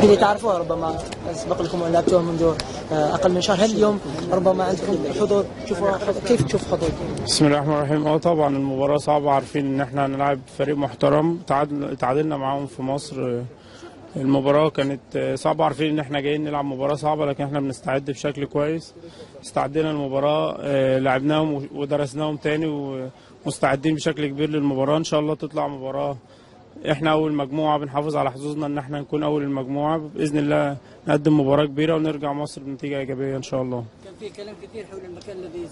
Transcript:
اللي تعرفوها ربما سبق لكم ان لعبتوها منذ اقل من شهر، هل اليوم ربما عندكم حضور تشوفوا كيف تشوف حضور؟ بسم الله الرحمن الرحيم. طبعا المباراة صعبة، عارفين ان احنا هنلعب فريق محترم، تعادلنا معاهم في مصر. المباراة كانت صعبة، عارفين ان احنا جايين نلعب مباراة صعبة، لكن احنا بنستعد بشكل كويس. استعدينا المباراة، لعبناهم ودرسناهم تاني، ومستعدين بشكل كبير للمباراة. ان شاء الله تطلع مباراة، احنا اول مجموعة، بنحافظ على حظوظنا ان احنا نكون اول المجموعة باذن الله، نقدم مباراة كبيرة ونرجع مصر بنتيجة ايجابية ان شاء الله. كان في كلام كثير حول المكان الذي